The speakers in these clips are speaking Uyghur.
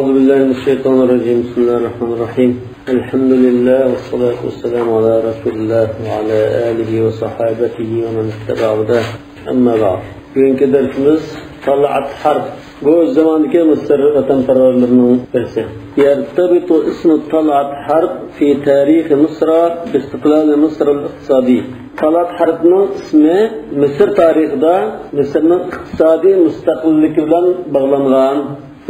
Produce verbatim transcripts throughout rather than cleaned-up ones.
أعوذ بالله من الشيطان الرجيم. بسم الله الرحمن الرحيم. الحمد لله والصلاة والسلام على رسول الله وعلى آله وصحابته ومن اتبع هداه. أما بعد. بۈگۈنكى دەرسىمىز تالئات حرب. بۇ زاماندىكى مىسىر ۋەتەنپەرۋەرلىرىنىڭ بىرسى. يرتبط اسم طلعت حرب في تاريخ مصر باستقلال مصر الاقتصادي. تالئات ھەربنىڭ ئىسمى مىسىر تارىخىدا مىسىرنىڭ ئىقتىسادىي مۇستەقىللىكى بىلەن باغلانغان.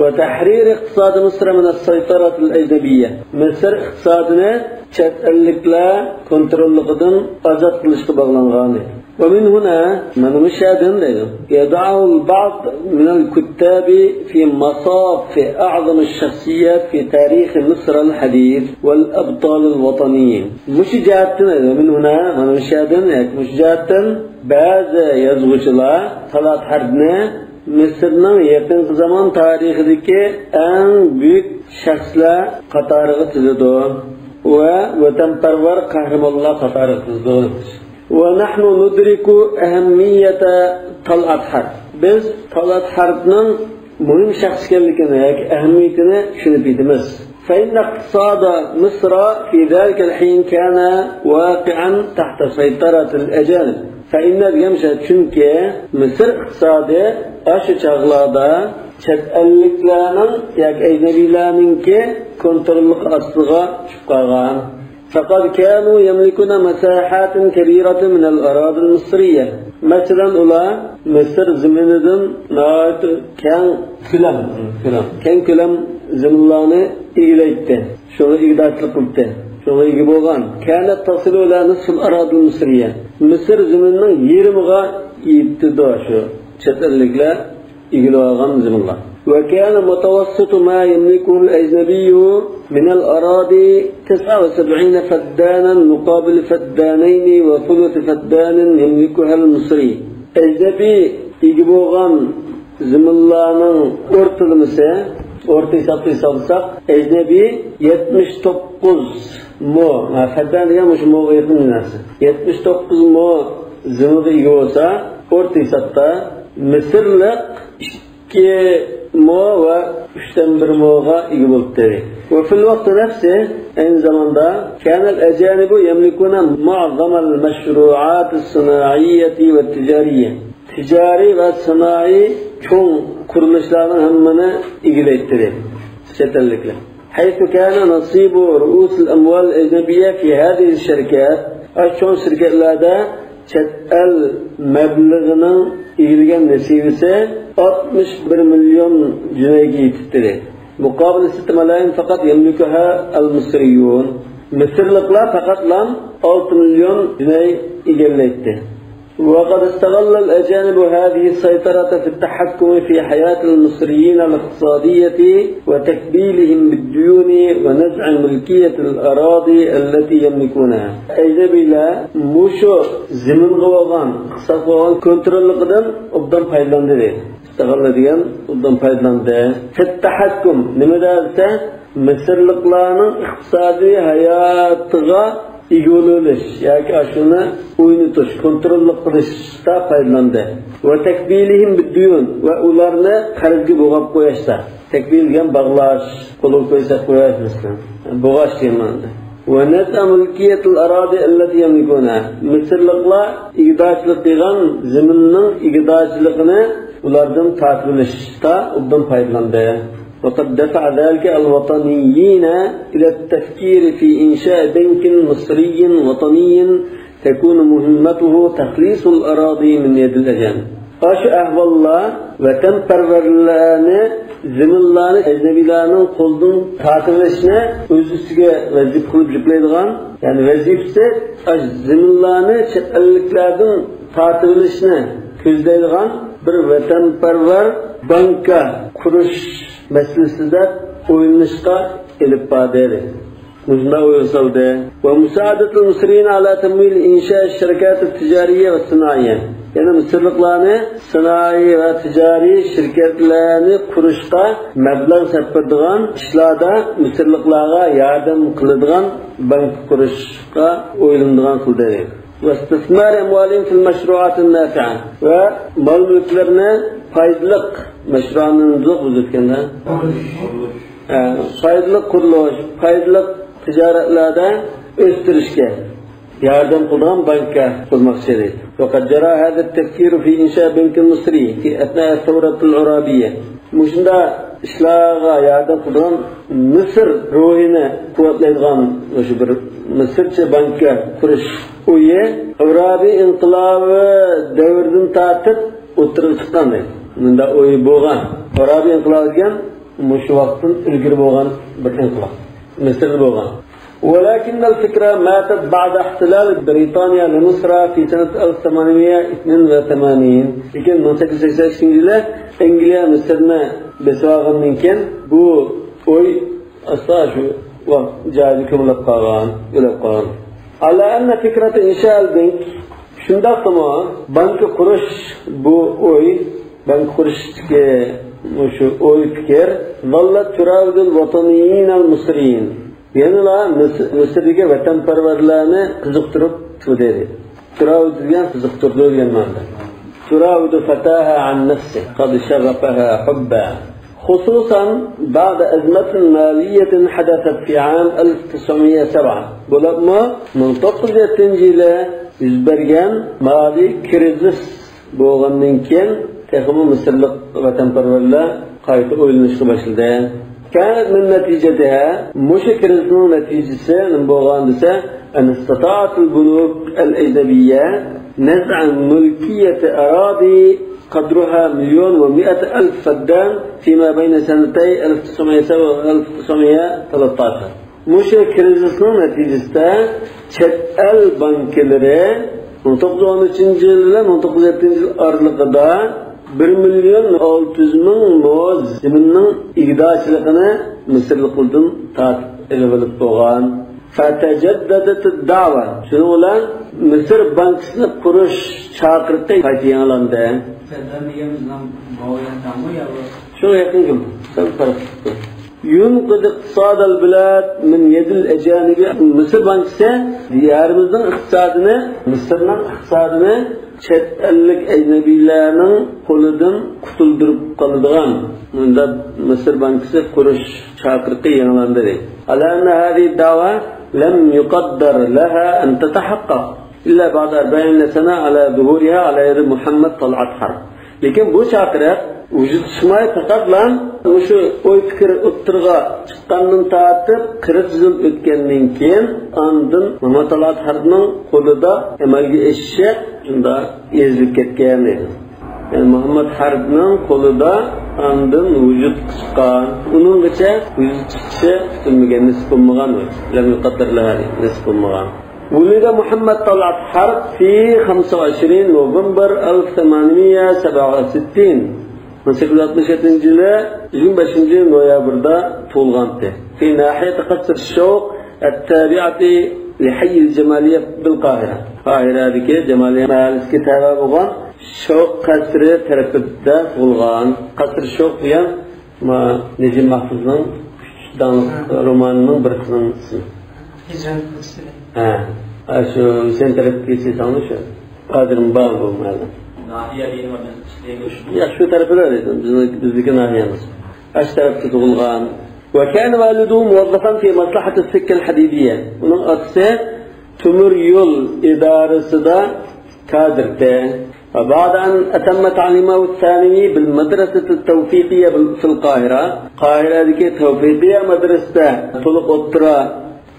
وتحرير اقتصاد مصر من السيطرة الأجنبية. مىسىر ئىقتىسادىنى چەت ئەللىكلەر كونتروللۇقىدىن ئازاد قىلىشقا باغلانغان. ومن هنا، مانا مۇشۇ يەردىن دەيدۇ، يضعه البعض من الكتاب في مصاف أعظم الشخصيات في تاريخ مصر الحديث والأبطال الوطنيين. مۇشۇ جەھەتتىن دەيدۇ، من هنا، مانا مۇشۇ يەردىن، ياكى مۇشۇ جەھەتتىن بەزى يازغۇچىلار تالئات ھەربنى مىسىرنىڭ يېقىنقى زامان تارىخىدىكى ئەڭ بۈيۈك شەخسلەر قاتارىغا تىزىدۇ ۋە ۋەتەنپەرۋەر قەھرىمانلار قاتارىغا تىزىدۇ. ونحن ندرك أهمية طلعت حرب. بىز تالئات ھەربنىڭ مۇھىم شەخس ئىكەنلىكىنى ياكى ئەھمىيىتىنى چۈشىنىپ يېتىمىز. فإن اقتصاد مصر في ذلك الحين كان واقعا تحت سيطرة الأجانب. فإن دېگەن چۈنكى مىسىر ئىقتىسادى ئاشۇ چاغلاردا چەت ئەللىكلەرنىڭ ياكى ئەجنەبىيلەرنىڭكى كونتروللۇقى ئاستىغا چۈشۈپ قالغان. فقد كانوا يملكون مساحات كبيرة من الأراضي المصرية. مەسىلەن، ئۇلار مىسىر زېمىنىدىن ناھايىتى كەڭ كۆلەم، كۆلەم، كەڭ كۆلەم زېمىنلارنى ئىگىلەيتتى. شۇڭا ئىگىدارچىلىق قىلدى. شۇڭا ئىگە بولغان. كانت تصل إلى نصف الأراضي المصرية. مىسىر زېمىنىنىڭ يېرىمىغا يېتىدۇ شۇ چەت ئەللىكلەر ئىگىلىۋالغان زېمىنلار. وكان متوسط ما يملكه الأجنبي من الأراضي تسعة وسبعين فدانا مقابل فدانين وثلث فدان يملكها المصري. ئەجنەبىي ئىگە بولغان زېمىنلارنىڭ ئورتىلىمىسى، ئورتا ھېسابتا ھېسابلىساق، ئەجنەبىي يەتمىش توققۇز مو، ھە، فەددان دېگەن مۇشۇ موغا يېقىن نەرسە. يەتمىش توققۇز مو زېمىنغا ئىگە بولسا، ئورتا ھېسابتا مىسىرلىق ئىككى مو ۋە ئۈچتىن بىر موغا ئىگە بولۇپتۇ. وفي الوقت نفسه، ئەينى زاماندا، كان الأجانب يملكون معظم المشروعات الصناعية والتجارية. تىجارىي ۋە سانائىي چوڭ قۇرۇلۇشلارنىڭ ھەممىنى ئىگىلەيتتى چەت ئەللىكلەر. حيث كان نصيب رؤوس الأموال الأجنبية في هذه الشركات، ئاشۇ چوڭ شىركەتلەردە چەت ئەل مەبلىغىنىڭ ئىگىلىگەن نېسىۋىسى ئاتمىش بىر مىليون جۈنەيگە يېتىپتىدى. مۇقابىل ستة ملايين فقط يملكها المصريون. مىسىرلىقلار پەقەتلا ئالتە مىليون جۈنەي ئىگىلەيتتى. وقد استغل الأجانب هذه السيطرة في التحكم في حياة المصريين الاقتصادية وتكبيلهم بالديون ونزع ملكية الأراضي التي يملكونها. ئەجنەبىيلەر مۇشۇ زېمىنغا بولغان، ئىقتىسادقا بولغان كونتروللۇقىدىن ئوبدان پايدىلاندى دەيدۇ. استغل دېگەن ئوبدان پايدىلاندى. في التحكم، نېمە دېسە، مىسىرلىقلارنىڭ ئىقتىسادىي ھاياتىغا ئىگە بولۇۋېلىش ياكى ئاشۇنى ئوينىتىش، كونتروللۇق قىلىشتا پايدىلاندى. وتكبيلهم بالديون، ۋە ئۇلارنى قەرزگە بوغاپ قويۇشتا. تەكبىل دېگەن باغلاش، قولغا كۆرسەت قويۇش مەسىلەن. بوغاش دېگەن مەنىدە. ونزع ملكية الأراضي التي يملكونها. مىسىرلىقلار ئىگىدارچىلىق قىلغان زېمىننىڭ ئىگىدارچىلىقىنى ئۇلاردىن تارتىۋېلىشتا ئوبدان پايدىلاندى. وقد دفع ذلك الوطنيين إلى التفكير في إنشاء بنك مصري وطني تكون مهمته تخليص الأراضي من يد الأجانب. ئاشۇ ئەھۋاللار ۋەتەنپەرۋەرلەرنى زېمىنلارنى ئەجنەبىيلەرنىڭ قولىدىن تارتىۋېلىشنى ئۆز ئۈستىگە ۋەزىپە قىلىپ يۈكلەيدىغان، يەنى ۋەزىپىسى ئاشۇ زېمىنلارنى چەت ئەللىكلەردىن تارتىۋېلىشنى كۆزلەيدىغان بىر ۋەتەنپەرۋەر بانكا قۇرۇش مەسىلىسىدە ئويلىنىشقا ئېلىپ باردى. مۇشۇنداق ئويغا سالدى. ومساعدة المصريين على تمويل إنشاء الشركات التجارية والصناعية. يەنى مىسىرلىقلارنى سانائىي ۋە تىجارىي شىركەتلەرنى قۇرۇشقا مەبلەغ سەپ بېرىدىغان ئىشلاردا مىسىرلىقلارغا ياردەم قىلىدىغان بانكا قۇرۇشقا ئويلىنىدىغان قىلدى. واستثمار أموالهم في المشروعات النافعة. ۋە مال-مۈلۈكلىرىنى پايدىلىق مەشرۇئانىنى بۇزۇپ ئۆتكەندە. ھە، پايدىلىق قۇرۇلۇش، پايدىلىق تىجارەتلەردە ئۆستۈرۈشكە ياردەم قىلىدىغان بانكا قۇرماقچى ئىدى. وقد جرى هذا التفكير في إنشاء بنك مصري في أثناء الثورة العرابية. مۇشۇنداق ئىشلارغا ياردەم قىلىدىغان مىسىر روھىنى قۇۋۋەتلەيدىغان مۇشۇ بىر مىسىرچە بانكا قۇرۇش ئويى ئۇرابىي ئىنقىلابى دەۋرىدىن تارتىپ ئوتتۇرىغا چىققان دەيدۇ. مۇنداق ئوي بولغان. ئۇرابىي ئىنقىلابى دېگەن مۇشۇ ۋاقىتتىن ئىلگىرى بولغان بىر ئىنقىلاب. مىسىردا بولغان. ولكن الفكرة ماتت بعد احتلال بريطانيا لمصر في سنة ألف وثمانمية واثنين وثمانين. لېكىن مىڭ سەككىز يۈز سەكسەن ئىككىنچى يىلى ئەنگلىيە مىسىرنى بېسىپ ئالغاندىن كېيىن بۇ ئوي ئاستا شۇ ۋاقىت جايىدا كۆمۈلۈپ قالغان، ئۆلۈپ قالغان. على أن فكرة إنشاء البنك، شۇنداقتىمۇ بانكا قۇرۇش، بۇ ئوي، بانكا قۇرۇشتىكى مۇشۇ ئوي پىكىر، ظلت تراود الوطنيين المصريين، يەنىلا مىس-، مىسىردىكى ۋەتەنپەرۋەرلەرنى قىزىقتۇرۇپ تۇردى. تراود دېگەن قىزىقتۇرىدۇ دېگەن مەنىدە. تراود فتاها عن نفسه قد شغفها حبا. خصوصا بعد أزمة مالية حدثت في عام ألف وتسعمية وسبعة. بولۇپمۇ مىڭ توققۇز يۈز يەتتىنچى يىلى يۈز بەرگەن مالىي كىرىزىس بولغاندىن كېيىن تېخىمۇ مىسىرلىق ۋەتەنپەرۋەرلەر قايتا ئويلىنىشقا باشلىدى. كانت من نتيجتها، مۇشۇ كىرىزىسنىڭ نەتىجىسى نېمە بولغان دېسە، أن استطاعت البنوك الأجنبية نزع ملكية أراضي قدرها مليون ومائة ألف فدان فيما بين سنتي ألف وتسعمية وسبعة وألف وتسعمية وتلتاشتىن. مۇشۇ كىرىزىسنىڭ نەتىجىسىدە چەت ئەل بانكىلىرى مىڭ توققۇز يۈز ئون ئۈچىنچى يىل بىلەن مىڭ توققۇز يۈز يەتتىنچى يىل ئارىلىقىدا بىر مىليون ئالتە يۈز مىڭ مو زېمىننىڭ ئىگىدارچىلىقىنى مىسىرلىقلاردىن تارتىپ ئېلىۋېلىپ بولغان. فتجددت الدعوة. شۇنىڭ بىلەن مىسىر بانكىسىنى قۇرۇش چاقىرىقى قايتا يېڭىلاندى. فدان دېگەن بىزنىڭ باۋيەنتاڭمۇ يا بۇ؟ شۇ يېقىن كۈن. سەل پەرق قىلىپتۇ. ينقذ اقتصاد البلاد من يد الأجانب. مىسىر بانكىسى دىيارىمىزنىڭ ئىقتىسادىنى، مىسىرنىڭ ئىقتىسادىنى چەت ئەللىك ئەجنەبىيلەرنىڭ قولىدىن قۇتۇلدۇرۇپ قالىدىغان مۇنداق مىسىر بانكىسى قۇرۇش چاقىرىقى يېڭىلاندى. على أن هذه الدعوة لم يقدر لها أن تتحقق إلا بعد أربعين سنة على ظهورها على يد محمد طلعت حرب. لېكىن بۇ چاقىرىق ۋۇجۇدقا چىقماي، پەقەتلا مۇشۇ ئوي پىكىر ئوتتۇرىغا چىققاندىن تارتىپ قىرىق يىل ئۆتكەندىن كېيىن، ئاندىن مۇھەممەد تالئات ھەربنىڭ قولىدا ئەمەلگە ئېشىشى شۇنداق ئېزىلىپ كەتكەن دەيدۇ. يەنى مۇھەممەد ھەربنىڭ قولىدا ئاندىن ۋۇجۇدقا چىققان، ئۇنىڭغىچە ۋۇجۇدقا چىقىشى كۈتۈلمىگەن، نېسىپ بولمىغان، لەم يۇقەددەر لەھا، نېسىپ بولمىغان. ولد محمد طلعت حرب في خمسة وعشرين نوفمبر ألف وثمانمية وسبعة وستين. مىڭ سەككىز يۈز ئاتمىش يەتتىنچى يىلى يىگىرمە بەشىنچى نويابىردا تۇغۇلغانتى. في ناحية قصر الشوق التابعة لحي الجمالية بالقاهرة. قاھىرەدىكى جامالىيە مەھەللىسىگە تەۋە بولغان شوق قەسرى تەرىپىدە تۇغۇلغان. قەسر شوق دېگەن ما نىجىپ مەھپۇزنىڭ ئۈچ داڭلىق رومانىنىڭ بىرسىنىڭ ئىسمى. ھىجران قىلىشتىن. ھە. ھە، شۇ ھۈسەيىن تەرەپكە كېتىشىڭلار شۇ. ھازىرمۇ بار بۇ مەھەللە. ناھىيە دېگىنى بار، بىز ئىشلەيمىز. ياق، شۇ تەرەپلەر دېدىم. بىزنىڭ، بىزنىڭكى ناھىيەمىز. ئاشۇ تەرەپتە تۇغۇلغان. وكان والده موظفا في مصلحة السكة الحديدية. ئۇنىڭ ئاتىسى تۆمۈر يول ئىدارىسىدا كادىرتى. وبعد أن أتم تعليمه الثانوي بالمدرسة التوفيقية بال-، في القاهرة. قاھىرەدىكى تەۋفىقىيە مەدرىسىدە تولۇق ئوتتۇرا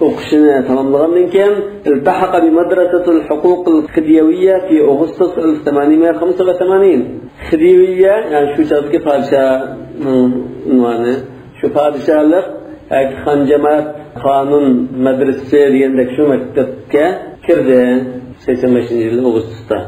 ئوقۇشىنى تاماملىغاندىن كېيىن، التحق بمدرسة الحقوق الخديوية في أغسطس ألف وثمانمية وخمسة وثمانين. خديوية، يەنى شۇ چاغدىكى پادىشاھنىڭ ئۇنۋانى. شۇ پادىشاھلىق ياكى خان جامائەت قانۇن مەدرىسىسى دېگەندەك شۇ مەكتەپكە كىردى. سەكسەن بەشىنچى يىل ئاگۇستتا.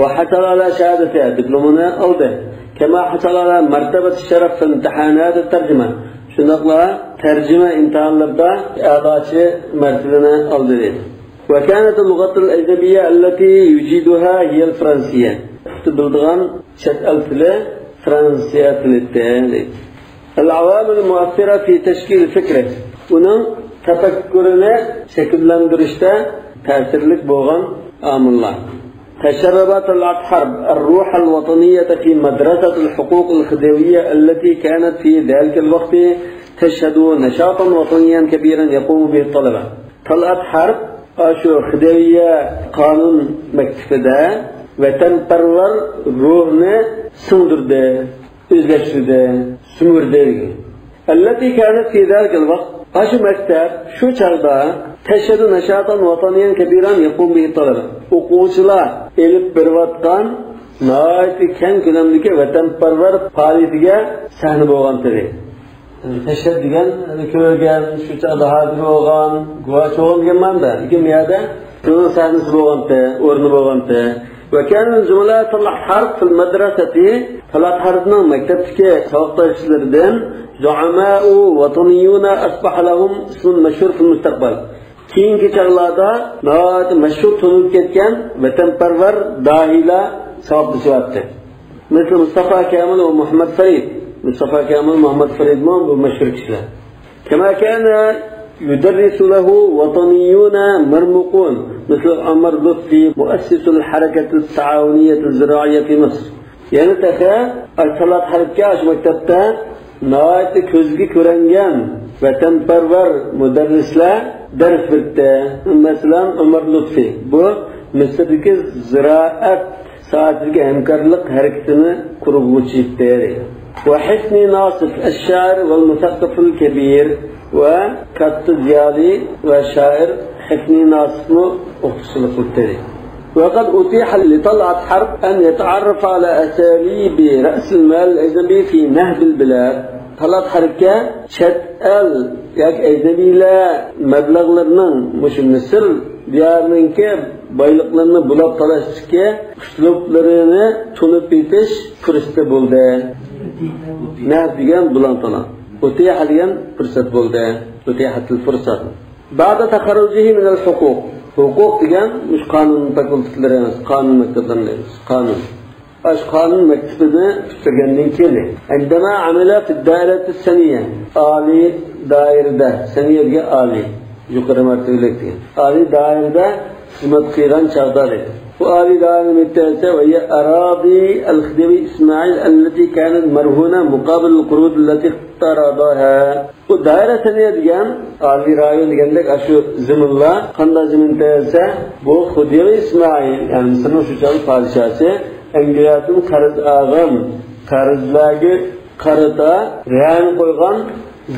وحصل على شهادتها، دىپلومىنى ئالدى. كما حصل على مرتبة الشرف في امتحانات الترجمة. شۇنداقلا تەرجىمە ئىمتىھانلىرىدا ئەلاچى مەرتىۋىنى ئالدى دەيدۇ. وكانت اللغة الأجنبية التي يجيدها هي الفرنسية. ئۇقۇپ بىلىدىغان چەت ئەل تىلى فرانسىيە تىلى ئىدى دەيدۇ. العوامل المؤثرة في تشكيل فكره. ئۇنىڭ تەپەككۇرىنى شەكىللەندۈرۈشتە تەسىرلىك بولغان ئامىللار. تشرب طلعت حرب الروح الوطنية في مدرسة الحقوق الخديوية التي كانت في ذلك الوقت تشهد نشاطا وطنيا كبيرا يقوم به الطلبة. تالئات ھەرب ئاشۇ خىدىۋىيە قانۇن مەكتىپىدە ۋەتەنپەرۋەر روھنى سىڭدۈردى، ئۆزلەشتۈردى، سۈمۈردى دېگەن. التي كانت في ذلك الوقت، ئاشۇ مەكتەپ شۇ چاغدا تشهد نشاطا وطنيا كبيرا يقوم به الطلبة، ئوقۇغۇچىلار ئېلىپ بېرىۋاتقان ناھايىتى كەڭ كۆلەمدىكى ۋەتەنپەرۋەر پائالىيىتىگە سەھنە بولغانتىدى. تەشھەد دېگەن، يەنى كۆرگەن، شۇ چاغدا ھازىر بولغان، گۇۋاھچى بولغان دېگەن مەنىدە. لېكىن بۇ يەردە شۇنىڭ سەھنىسى بولغانتى، ئورنى بولغانتى. وكان من زملاء طلعت حرب في المدرسة، تالئات ھەربنىڭ مەكتەپتىكى ساۋاقداشلىرىدىن زعماء وطنيون أصبح لهم اسم مشهور في المستقبل. كېيىنكى چاغلاردا ناھايىتى مەشھۇر تونۇلۇپ كەتكەن ۋەتەنپەرۋەر داھىيلار ساۋاقدىشى بارتى. مىسلى مۇستافا كامىل ۋە مۇھەممەد فەرىد. مۇستافا كامىل، مۇھەممەد فەرىدمۇ بۇ مەشھۇر كىشىلەر. كما كان يدرس له وطنيون مرموقون مثل عمر لطفي مؤسس الحركة التعاونية الزراعية في مصر. يەنە تېخى ئاشۇ تالئات ھەربكە ئاشۇ مەكتەپتە ناھايىتى كۆزگە كۆرۈنگەن ۋەتەنپەرۋەر مۇدەررىسلەر دەرس بېرىپتۇ. مەسىلەن، ئۆمەر لۇتفى. بۇ مىسىردىكى زىرائەت ساھەسىدىكى ھەمكارلىق ھەرىكىتىنى قۇرغۇچى ئىدى. وحسني ناصف الشاعر والمثقف الكبير، ۋە كاتتا زىيالىي ۋە شائىر ھىسنى ناسىفمۇ ئوقۇتقۇچىلىق قىلىپتۇ. وقد أتيح لطلعت حرب أن يتعرف على أساليب رأس المال الأجنبي في نهب البلاد. تالئات ھەربكە چەت ئەل ياكى ئەجنەبىيلەر مەبلەغلىرىنىڭ مۇشۇ مىسىر دىيارىنىڭكى بايلىقلىرىنى بۇلاپ تالاشتىكى ئۇسلۇبلىرىنى تونۇپ يېتىش پۇرسىتى بولدى. نەھب دېگەن بۇلان تالا. ئۇتىيھە دېگەن پۇرسەت بولدى. ئۇتىيھەتىل پۇرسەت. بعد تخرجه من الحقوق. ھوقۇق دېگەن مۇشۇ قانۇن فاكۇلتېتلىرى، قانۇن مەكتەپلىرىنى دەيمىز. قانۇن. ئاشۇ قانۇن مەكتىپىنى پۈتتۈرگەندىن كېيىن. عندما عمل في الدائرة السنية. ئالىي دائىرىدە، سەنىيە دېگەن ئالىي، يۇقىرى مەرتىۋىلىك دېگەن. ئالىي دائىرىدە خىزمەت قىلغان چاغدا دەيدۇ. بۇ ئالىي دائىرە نېمە دېسە، وهي أراضي الخديوي إسماعيل التي كانت مرهونة مقابل القروض التي اقترضها. بۇ دائىرە سەنىيە دېگەن ئالىي رايون دېگەندەك ئاشۇ زېمىنلار قانداق زېمىن دېسە، بۇ خديوي ئىسمائىل، يەنى مىسىرنىڭ شۇ چاغ پادىشاسى ئەنگلىيەدىن قەرز ئالغان قەرزلەرگە قارىتا رەھن قويغان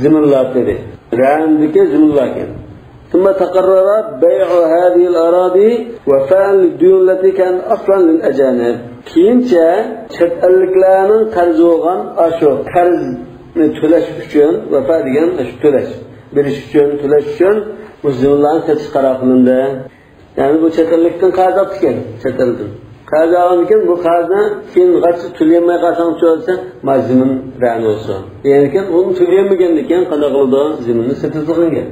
زېمىنلار دېدى. رەھندىكى زېمىنلاركەن. ثم تقرر بيع هذه الأراضي وفاء للديون التي كانت أصلا للأجانب. كېيىنچە چەت ئەللىكلەرنىڭ قەرزى بولغان ئاشۇ قەرزنى تۆلەش ئۈچۈن، ۋەپا دېگەن ئاشۇ تۆلەش، بېرىش ئۈچۈن، تۆلەش ئۈچۈن بۇ زېمىنلارنى سېتىش قارار قىلىندى. يەنى بۇ چەت ئەللىكتىن قەرز ئاپتىكەن، چەت ئەلدىن. قەرز ئالغاندىكىن بۇ قەرزنى كېيىن غاچچا تۆلىيەلمەي قالساڭچۇ دېسە، ما زېمىن رەھن بولسۇن دېگەندىكىن، ئۇنى تۆلىيەلمىگەندىكىن قانداق قىلىدۇ؟ زېمىننى سېتىۋېتىدىغان گەپ.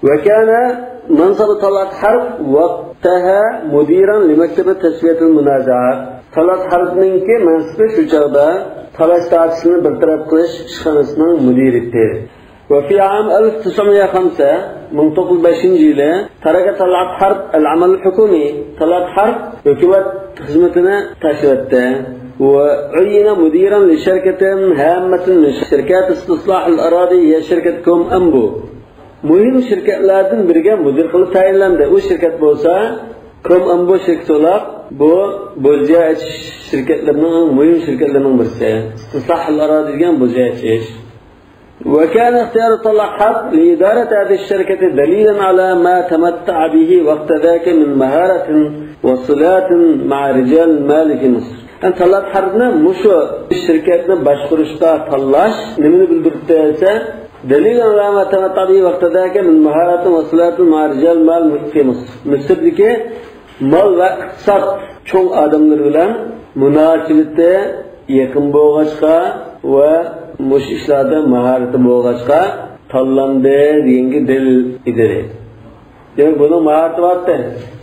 وكان منصب طلعت حرب وقتها مديرا لمكتب تسوية المنازعات. تالئات ھەربنىڭكى مەنسىپى شۇ چاغدا تالاش تارتىشنى بىر تەرەپ قىلىش ئىشخانىسىنىڭ مۇدىرى ئىدى. وفي عام ألف وتسعمية وخمسة، مىڭ توققۇز يۈز بەشىنچى يىلى، ترك طلعت حرب العمل الحكومي، تالئات ھەرب ھۆكۈمەت خىزمىتىنى تاشلىۋەتتى. وعين مديرا لشركة هامة من شركات استصلاح الأراضي، هي شركة كوم أمبو. مۇھىم شىركەتلەردىن بىرىگە مۇدىر قىلىپ تەيىنلەندى. ئۇ شىركەت بولسا كوم ئەمبۇ شىركىتى بولاپ، بۇ بوزيا ئېچىش شىركەتلىرىنىڭ، مۇھىم شىركەتلىرىنىڭ بىرسى. ئىستىسلاھ ئەل ئاراضى دېگەن بوزيا ئېچىش. وكان اختيار طلعت حرب لإدارة هذه الشركة دليلا على ما تمتع به وقت ذاك من مهارة وصلات مع رجال المال في مصر. يەنى تالئات ھەربنى مۇشۇ شىركەتنى باشقۇرۇشقا تاللاش نېمىنى بىلدۈرۈپتۇ دېسە، دليلا على ما تمتع به وقت ذاك من مهارة وصلات مع رجال المال في مصر. مىسىردىكى مال ۋە ئىقتىساد چوڭ ئادەملىرى بىلەن مۇناسىۋىتى يېقىن بولغاچقا ۋە مۇشۇ ئىشلاردا ماھارىتى بولغاچقا تاللاندى دېگەنگە دەلىل ئىدى. دېمەك، بۇنىڭ ماھارىتى بارتى.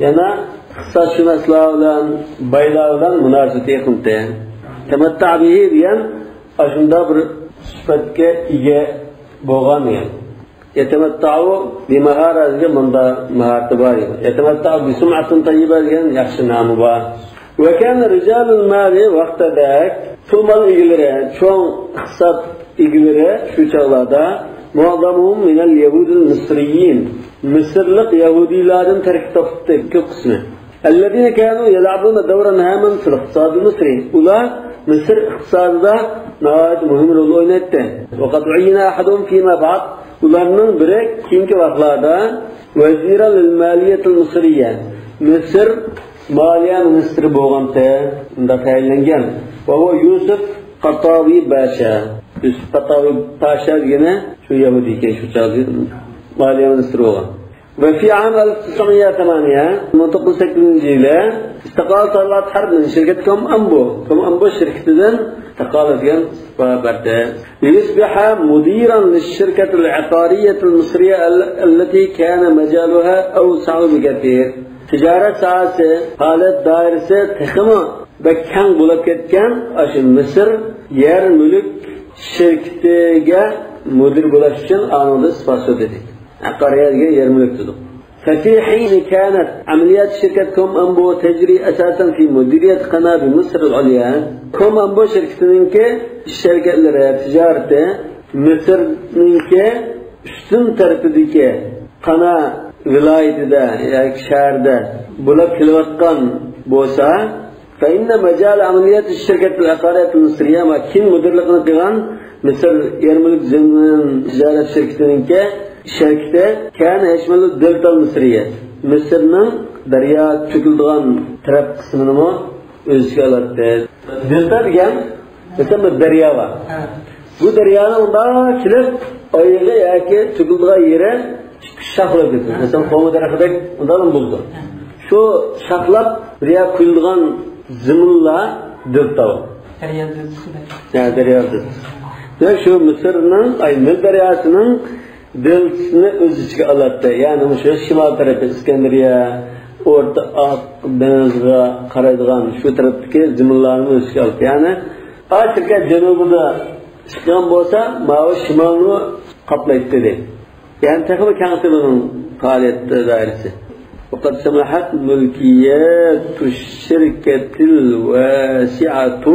يەنە ئىقتىسادشۇناسلار بىلەن، بايلار بىلەن مۇناسىۋىتى يېقىنتى. تەمەتتەئ بىھى دېگەن ئاشۇنداق بىر سۈپەتكە ئىگە بولغان دېگەن. يەتەمەتتەئۇ بىماھارە دېگەن مۇندا ماھارىتى بار دېگەن. يەتەمەتتەئۇ بىسۇمئەتىن تەييىبە دېگەن ياخشى نامى بار. وكان رجال المال، ۋاقتىدەك پۇل مال ئىگىلىرى، چوڭ ئىقتىساد ئىگىلىرى شۇ چاغلاردا، معظمهم من اليهود المصريين، مىسىرلىق يەھۇدىيلاردىن تەركىب تاپتى كۆپ قىسمى. الذين كانوا يلعبون دورا هاما في الاقتصاد المصري، ئۇلار مىسىر ئىقتىسادىدا ناھايىتى مۇھىم رول ئوينايتتى. وقد عين أحدهم فيما بعد، ئۇلارنىڭ بىرى كېيىنكى ۋاقىتلاردا وزيرا للمالية المصرية، مىسىر مالىيە مىنىستىرى بولغانتى، ئۇنداق تەيىنلەنگەن. وهو يوسف قاتاۋى باشا. يوسف قاتاۋى پاشا دېگىنى شۇ يەھۇدىيكەن، شۇ چاغدا مالىيە مىنىستىرى بولغان. وفي عام ألف وتسعمية وثمانية، مىڭ توققۇز يۈز سەككىزىنچى يىلى، استقال تاللات حرب من شركة كوم أمبو، كوم أمبو شىركىتىدىن استقال دېگەن ئىستېفا بەردى. ليصبح مديرا للشركة العقارية المصرية ال-، التي كان مجالها أوسع بكثير. تىجارەت ساھەسى، پائالىيەت دائىرىسى تېخىمۇ بەك كەڭ بولۇپ كەتكەن ئاشۇ مىسىر يەر مۈلۈك شىركىتىگە مۇدىر بولاش ئۈچۈن ئانىڭدا ئىستېفا سوتىدى. ئەقارىيە دېگەن يەر مۈلۈك دېدۇق. ففي حين كانت عمليات شركة كوم أمبو تجري أساسا في مديرية قنا بمصر العليا، كوم ئامبو شىركىتىنىڭكى ئىش ھەرىكەتلىرى، تىجارىتى مىسىرنىڭكى ئۈستۈن تەرىپىدىكى قانا ۋىلايىتىدە ياكى شەھەردە بولۇپ كېلىۋاتقان بولسا، فإن مجال عمليات الشركة العقارية المصرية، ما كېيىن مۇدىرلىقىنى قىلغان مىسىر يەر مۈلۈك زېمىن تىجارەت شىركىتىنىڭكى شىركىتى كان يشمل الدلتا المصرية، مىسىرنىڭ دەريا تۆكۈلىدىغان تەرەپ قىسمىنىمۇ ئۆز ئىچىگە ئالاتتى. دېلتا دېگەن، مەسىلەن، بىر دەريا بار. ھە. بۇ دەريانىڭ مۇنداق كېلىپ، ئايىغى ياكى تۆكۈلىدىغان يېرى ئىككى شاخلاپ كېتىدۇ. ھە. مەسىلەن، خورما دەرىخىدەك مۇنداق بولىدۇ. ھە. شۇ شاخلاپ دەريا قۇيۇلىدىغان زېمىنلار دېلتا. دەريا دېلتىسى. ھە، دەريا دېلتىسى. ۋە شۇ مىسىرنىڭ، ئاي، نىل دەرياسىنىڭ دېلتىسىنى ئۆز ئىچىگە ئالاتتى. يەنى مۇشۇ شىمال تەرىپى ئىسكەندەرىيە، ئورتا ئاق دېڭىزغا قارايدىغان شۇ تەرەپتىكى زېمىنلارنى ئۆز ئىچىگە ئالاتتى. يەنى ئاشۇ شىركەت جەنۇبىدا چىققان بولسا، ماۋۇ شىمالنى قاپلايتتى دېدى. يەنى تېخىمۇ كەڭتى بۇنىڭ پائالىيەت دائىرىسى. وقد سمحت ملكية الشركة الواسعة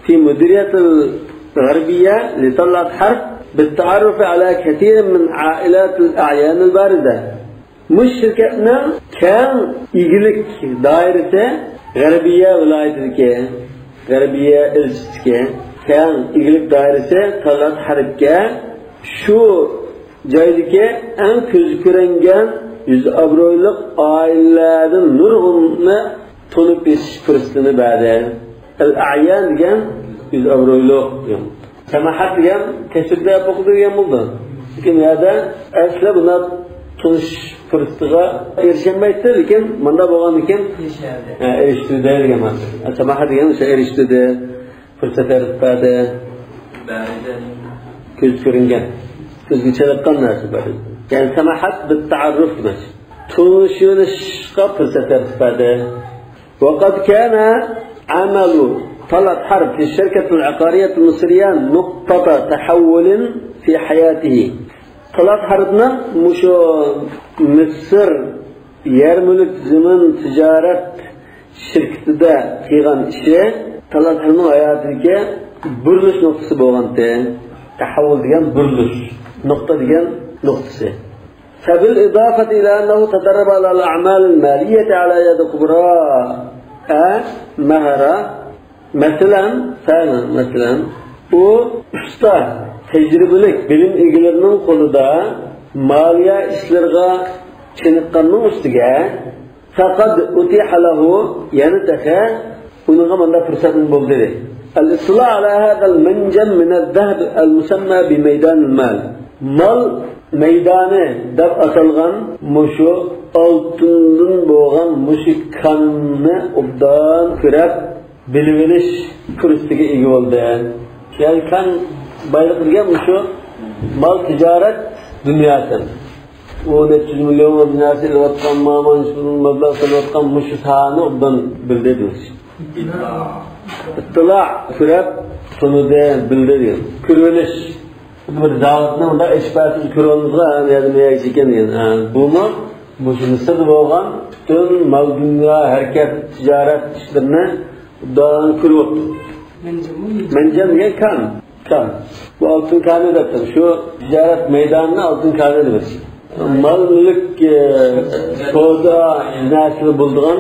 في مديرية الغربية لطلعت حرب بالتعرف على كثير من عائلات الأعيان البارزة. مۇشۇ شىركەتنىڭ كەڭ ئىگىلىك دائىرىسى غەربىيە ۋىلايىتىدىكى، غەربىيە ئىلچىسىدىكى كەڭ ئىگىلىك دائىرىسى تاللات ھەربكە شۇ جايدىكى ئەڭ كۆزگە كۆرۈنگەن يۈز ئابرۇيلۇق ئائىلىلەردىن نۇرغۇننى تونۇپ يېتىش پۇرسىتىنى بەردى. ئەل ئەيان دېگەن يۈز ئابرۇيلۇق دېگەن. ساماھەت دېگەن تەفسىردە ئوقۇدى دېگەن بولدى. لېكىن بۇ يەردە ئەسلى بۇنداق تونۇشۇش پۇرسىتىغا ئېرىشەلمەيتتى، لېكىن مۇنداق بولغاندىن كېيىن، ھە، ئېرىشتۈردى دېگەن مەنىدە. ساماھەت دېگەن ئوشۇ ئېرىشتۈردى، پۇرسەت يارىتىپ بەردى. كۆز كۆرۈنگەن، كۆزگە چېلىققان نەرسە بەردى. يەنى ساماھەت بىتتەئەررۇف دېمەك. تونۇشۇۋېلىشقا پۇرسەت يارىتىپ بەردى. وقد كان عمل طلعت حرب في الشركة العقارية المصرية نقطة تحول في حياته. تالات ھەربنىڭ مۇشۇ مىسىر يەر مۈلۈك زېمىن تىجارەت شىركىتىدە قىلغان ئىشى تالات ھەربنىڭ ھاياتىدىكى بۇرۇلۇش نۇقتىسى بولغانتى. تەھەۋۋۇل دېگەن بۇرۇلۇش، نۇقتا دېگەن نۇقتىسى. فبالإضافة إلى أنه تدرب على الأعمال المالية على يد خبراء مهرة. مەسىلەن، فەلەن، مەسىلەن، ئۇ ئۇستا، تەجرىبىلىك بىلىم ئىگىلىرىنىڭ قولىدا مالىيە ئىشلىرىغا چېنىققاننىڭ ئۈستىگە، فقد أتيح له، يەنە تېخى ئۇنىڭغا مۇنداق پۇرسەتمۇ بولدى. الاطلاع على هذا المنجم من الذهب المسمى بميدان المال. مال مەيدانى دەپ ئاتالغان مۇشۇ ئالتۇندىن بولغان مۇشۇ كاننى ئوبدان كۆرەپ، بىلىۋېلىش پۇرسىتىگە ئىگە بولدى. يەنى كان بايلىقى دېگەن مۇشۇ مال تىجارەت دۇنياسى. ئۇ نەچچە يۈز مىليون نەرسە ئېلىۋاتقان، مانا شۇ مەبلەغ سېلىۋاتقان مۇشۇ ساھەنى ئوبدان بىلدى دېمەكچى. ئىتتىلا كۆرەپ تونۇدى، بىلدى دېگەن. كۆرۈۋېلىش. بىر زاۋۇتنى مۇنداق ئېچىپ بەرسە كۆرۈۋالمىسىغا، ھە، نەدە نېمە ئىكەن دېگەن. ھە، بۇمۇ مۇشۇ مىسىردا بولغان پۈتۈن مال دۇنيا ھەرىكەت، تىجارەت ئىشلىرىنى ئوبدان كۆرۈۋاپتۇ. مەنجەم دېگەن كان. كان. بۇ ئالتۇن كانى دەپتۇ. شۇ تىجارەت مەيدانىنى ئالتۇن كانى دەپ. مال مۈلۈك، ئە، سودا نەرسىلەر بولىدىغان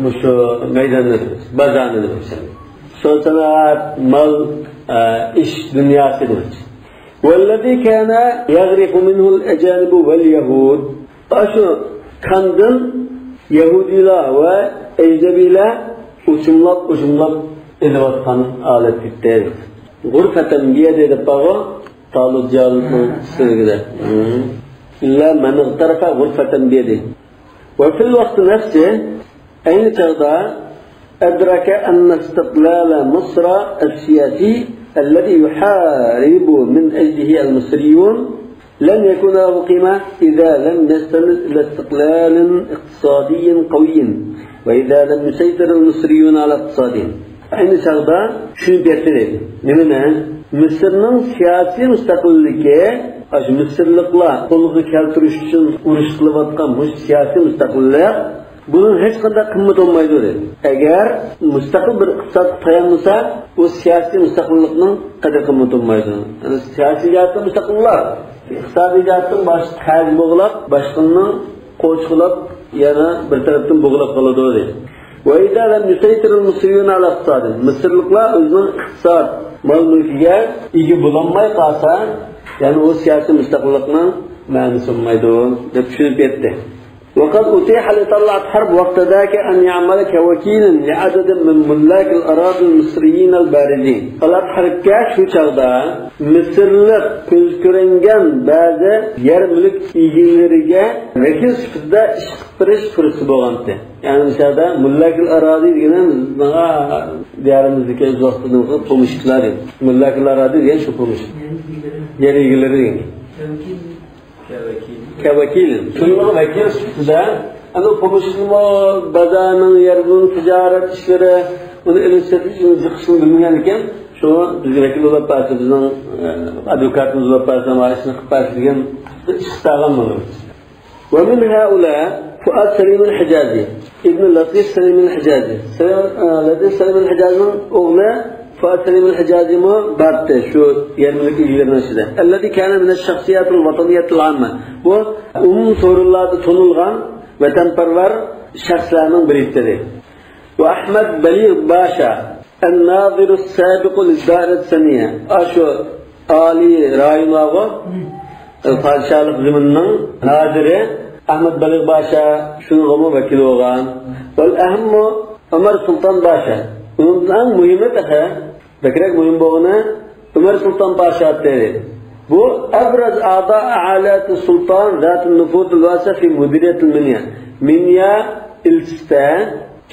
مۇشۇ مەيداننى دەپ. بازارنى دەپ. سودا سانائەت، مال، ئە، ئىش دۇنياسى دەپ. والذي كان يغرف منه الأجانب واليهود. ئاشۇ كاندىن يەھۇدىيلار ۋە ئەجنەبىيلەر ئۇچۇملاپ، ئۇچۇملاپ ئېلىۋاتقان ھالەت كېتتى. غرفة بيد دەپ بارغۇ، تالۇت جالۇتنىڭ سۆزىدە. إلا من اغترف غرفة بيد. وفي الوقت نفسه، ئەينى چاغدا أدرك أن استقلال مصر السياسي الذي يحارب من أجله المصريون لم يكن له قيمة إذا لم يستند إلى استقلال اقتصادي قوي وإذا لم يسيطر المصريون على اقتصادهم. ئەينى چاغدا چۈشىنىپ يەتتى دەيدۇ. نېمىنى؟ مىسىرنىڭ سىياسىي مۇستەقىللىكى، ئاشۇ مىسىرلىقلار قولغا كەلتۈرۈش ئۈچۈن ئۇرۇش قىلىۋاتقان مۇشۇ سىياسىي مۇستەقىللىق، بۇنىڭ ھېچقانداق قىممىتى بولمايدۇ دەيدۇ. ئەگەر مۇستەقىل بىر ئىقتىسادقا تايانمىسا، ئۇ سىياسىي مۇستەقىللىقنىڭ قەدىر قىممىتى بولمايدۇ. يەنى سىياسىي جەھەتتىن مۇستەقىللار، ئىقتىسادىي جەھەتتىن باشقا قەرز بوغلاپ، باشقىنىڭ قوچقىلاپ، يەنە بىر تەرەپتىن بوغلاپ قالىدۇ دەيدۇ. وإذا لم يسيطر المصريون على اقتصادهم، مىسىرلىقلار ئۆزىنىڭ ئىقتىساد، مال-مۈلكىگە ئىگە بولالماي قالسا، يەنى ئۇ سىياسىي مۇستەقىللىقنىڭ مەنىسى بولمايدۇ دەپ چۈشىنىپ يەتتى. وقد أتيح لطلعت حرب وقت ذاك أن يعمل كوكيل لعدد من ملاك الأراضي المصريين البارزين. تالئات ھەربكە شۇ چاغدا مىسىرلىق كۆز كۆرۈنگەن بەزى يەر مۈلۈك ئىگىلىرىگە ۋەكىل سۈپىتىدە ئىش قىلىپ بېرىش پۇرسىتى بولغانتى. يەنى مىسالدا مۇللاكىل ئاراضى دېگىنى بىزنىڭ دىيارىمىزدىكى ئۆز ۋاقتىدا پومېشچىكلار دېگەن. مۇللاكىل ئاراضى دېگەن شۇ پومېشچىك. يەر ئىگىلىرى دېگەن. كەۋەكىل. شۇنىڭغا ۋەكىل سۈپىتىدە، ئەنە پومېشچىكمۇ بازارنىڭ، يەرنىڭ تىجارەت ئىشلىرى، ئۇنى ئېلىش سېتىش، ئۇنى جىقىشنى بىلمىگەن ئىكەن، شۇ بىزگە ۋەكىل بولۇپ بەرسە، بىزنىڭ، ئە، ئادۋوكاتىمىز بولۇپ بەرسە، مانا ئىشنى قىلىپ بەرسە دېگەن ئىش قىلىپ بەرگەن بولىمىز. ومن هؤلاء فؤاد سليم الحجازي، ابن لطيف سليم الحجازي. سليم، ئە، لطيف سليم الحجازينىڭ ئوغلى فؤاد سليم الحجازيمۇ بارتى شۇ يەر مۈلۈك ئىگىلىرىنىڭ ئىچىدە. الذي كان من الشخصيات الوطنية العامة. بۇ ئومۇمىي سورۇنلاردا تونۇلغان ۋەتەنپەرۋەر شەخسلەرنىڭ بىرى ئىدى. وأحمد بليغ باشا، الناظر السابق للدائرة السنية. ئاشۇ ئالىي رايون بارغۇ، پادىشاھلىق زېمىنىنىڭ نازىرى ئەھمەد بەلىغ باشا شۇنىڭغىمۇ ۋەكىل بولغان. والأهم عمر سلطان باشا. ئۇنىڭدىن ئەڭ مۇھىمى تېخى، بەكرەك مۇھىم بولغىنى، ئۆمەر سۇلتان پاشا ئىدى. بۇ أبرز أعضاء عائلة السلطان ذات النفوذ الواسع في مديرية المنيا. مىنيا ئىلچىسىدە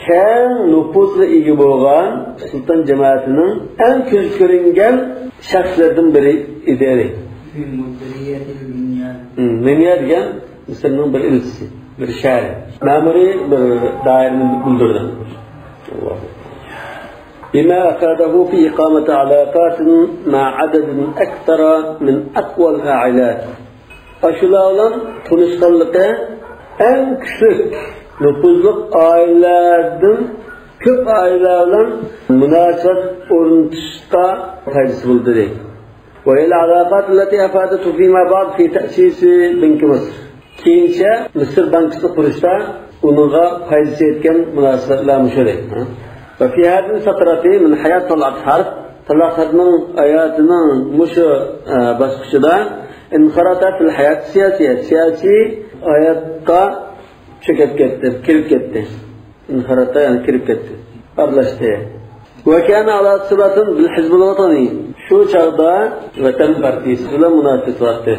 كەڭ نوپۇزغا ئىگە بولغان سۇلتان جامائىتىنىڭ ئەڭ كۆزگە كۆرۈنگەن شەخسلىرىدىن بىرى ئىدى. في مديرية المنيا. مىنيا دېگەن مىسىرنىڭ بىر ئىلچىسى، بىر شەھىرى. مەمۇرىي بىر دائىرىنى بىلدۈردى. بما أفاده في إقامة علاقات مع عدد أكثر من أقوى العائلات. ئاشۇلار بىلەن تونۇشقانلىقى ئەڭ كۈچلۈك، نوپۇزلۇق ئائىلىلەردىن كۆپ ئائىلىلەر بىلەن مۇناسىۋەت ئورنىتىشقا پايدىسى بولدى. وهي العلاقات التي أفادته فيما بعد في تأسيس بنك مصر. كېيىنچە مىسىر بانكىسىنى قۇرۇشتا ئۇنىڭغا پايدىسى يەتكەن مۇناسىۋەتلەر مۇشۇ دەيدۇ. وفي هذه الفترة من حياة طلعت حرب، تالئات ھەربنىڭ ھاياتىنىڭ مۇشۇ، ئە، باسقۇچىدا انخرط في الحياة السياسية، سىياسىي ھاياتقا چۆكۈپ كەتتى، كىرىپ كەتتى. انخرط، يەنى كىرىپ كەتتى، ئارىلاشتى. وكان على صلة بالحزب الوطني. شۇ چاغدا ۋەتەن پارتىيىسى بىلەن مۇناسىۋىتى بار ئىدى.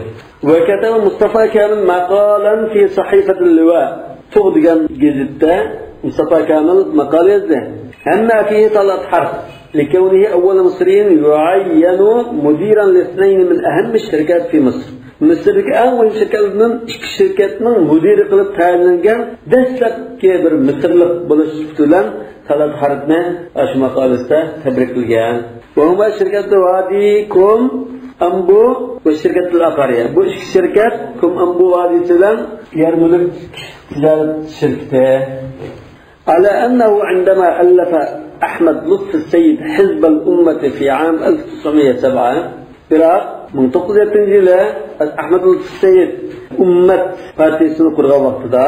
وكتب مصطفى كامل مقالا في صحيفة اللواء. تۇغ دېگەن گېزىتتە مۇستافا كامىل ماقالە يازدى. هم فيه طلعت حرب لكونه أول مصري يعين مديرا لاثنين من أهم الشركات في مصر. مىسىردىكى ئەڭ مۇھىم شىركەتلەردىن ئىككى شىركەتنىڭ مۇدىرى قىلىپ تەيىنلەنگەن دەسلەپكى بىر مىسىرلىق بولۇش سۈپىتى بىلەن تالئات ھەربنى ئاشۇ ماقالىسىدە تەبرىكلىگەن. وهما شركة وادي كوم ئامبۇ ۋە شىركەتۇل ئاقارىيە. بۇ ئىككى شىركەت كۇم ئامبۇ ۋادىسى بىلەن يەر مۈلۈك تىجارەت شىركىتى. على أنه عندما ألف أحمد لطفي السيد حزب الأمة في عام ألف تسعمية سبعة، بىراق مىڭ توققۇز يۈز يەتتىنچى يىلى ئەھمەد لۇتپى سەيىد ئۈممەت پارتىيىسىنى قۇرغان ۋاقتىدا،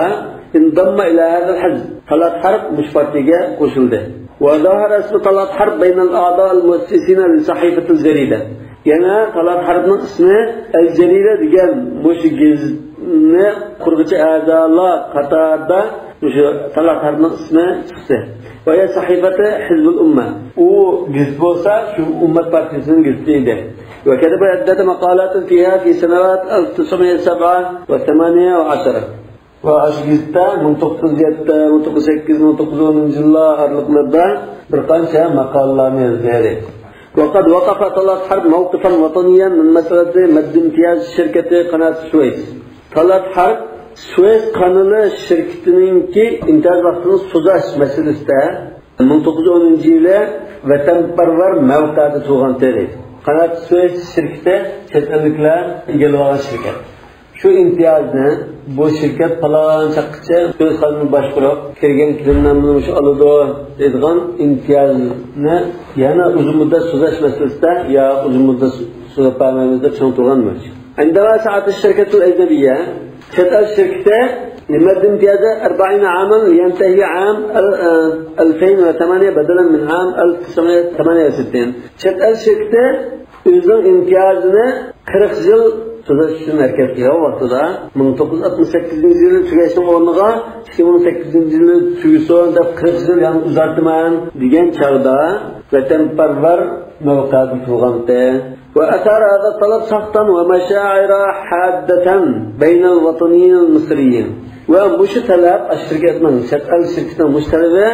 انضم إلى هذا الحزب، تالات ھەرب مۇشۇ پارتىيىگە قوشۇلدى. وظهر اسم تالات حرب بين الأعضاء المؤسسين لصحيفة الجريدة. يەنە تالات ھەربنىڭ ئىسمى ئەل جەرىدە دېگەن مۇشۇ گېزىتنى قۇرغۇچى ئەزالار قاتارىدا مۇشۇ تالات ھەربنىڭ ئىسمى چىقتى. وهي صحيفة حزب الأمة. ئۇ گېزىت بولسا شۇ ئۈممەت پارتىيىسىنىڭ گېزىتى ئىدى. وكتب عدة مقالات فيها في سنوات ألف تسعمية سبعة وثمانية وعشرة. ۋە ئاشۇ گېزىتتە مىڭ توققۇز يۈز يەتتە، مىڭ توققۇز يۈز سەككىز، مىڭ توققۇز يۈز ئونىنچى يىللار ئارىلىقلىرىدا بىر قانچە ماقالىلەرنى يازدى. وقد وقف تالات حرب موقفا وطنيا من مسألة مد امتياز شركة قناة السويس. تالات ھەرب سۇيس قانىلى شىركىتىنىڭكى ئىمتىياز ۋاقتىنى سوزاش مەسىلىسىدە مىڭ توققۇز يۈز ئونىنچى يىلى ۋەتەنپەرۋەر مەۋقەدە تۇرغان تېرى. قانات سۇيس شىركىتى چەت ئەللىكلەر ئىگىلىۋالغان شىركەت. شۇ ئىمتىيازنى بۇ شىركەت پالان چاغقىچە سۇيس قانىلىنى باشقۇرۇپ، كىرگەن كىرىملەرنى مۇشۇ ئالىدۇ دەيدىغان ئىمتىيازنى يەنە ئۇزۇن مۇددەت سوزاش مەسىلىسىدە يا ئۇزۇن مۇددەت سوزۇپ بەرمەيمىز دەپ چىڭ تۇرغان مۇشۇ. عندما سعت الشركة الأجنبية، چەت ئەل شىركىتى، لمد امتياز أربعين عاما لينتهي عام ال-، ألفين وثمانية بدلا من عام ألف تسعمية ثمانية وستين. چەت ئەل شىركىتى ئۆزىنىڭ ئىمتىيازىنى قىرىق يىل سوزۇش ئۈچۈن ھەرىكەت قىلغان ۋاقتىدا، مىڭ توققۇز يۈز ئاتمىش سەككىزىنچى يىلى تۈگەشنىڭ ئورنىغا ئىككى مىڭ سەككىزىنچى يىلى تۈگىسۇن دەپ قىرىق يىل يەنە ئۇزارتىمەن دېگەن چاغدا ۋەتەنپەرۋەر مەۋقەدە تۇرغانتى. وأثار هذا الطلب سخطا ومشاعر حادة بين الوطنيين المصريين. ۋە مۇشۇ تەلەپ، ئاشۇ شىركەتنىڭ، چەت ئەل شىركىتىنىڭ مۇشۇ تەلىپى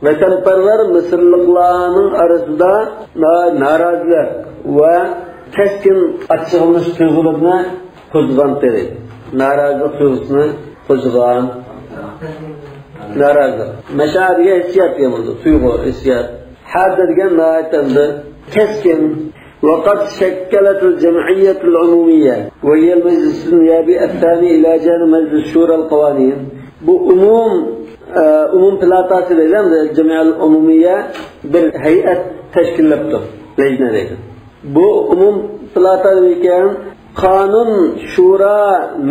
ۋەتەنپەرۋەر مىسىرلىقلارنىڭ ئارىسىدا نا-، نارازىلىق ۋە كەسكىن ئاچچىقلىنىش تۇيغۇلىرىنى قوزغىغانتى. نارازىلىق تۇيغۇسىنى قوزغىغان. نارازىلىق. مەشەئەر دېگەن ھېسسىيات دېگەن بولىدۇ. تۇيغۇ، ھېسسىيات. ھادە دېگەن ناھايىتى ئەمدى كەسكىن. وقد شكلت الجمعية العمومية، وهي المجلس النيابي الثاني إلى جانب مجلس شورى القوانين. بۇ ئومۇم، ئە، ئومۇم پلاتاسى دەيدۇ، جەمئىيەتۇل ئومۇمىيە بىر ھەيئەت تەشكىللەپتۇ، لەجنە دەيدۇ. بۇ ئومۇم پلاتا نېمىكەن؟ قانۇن شورا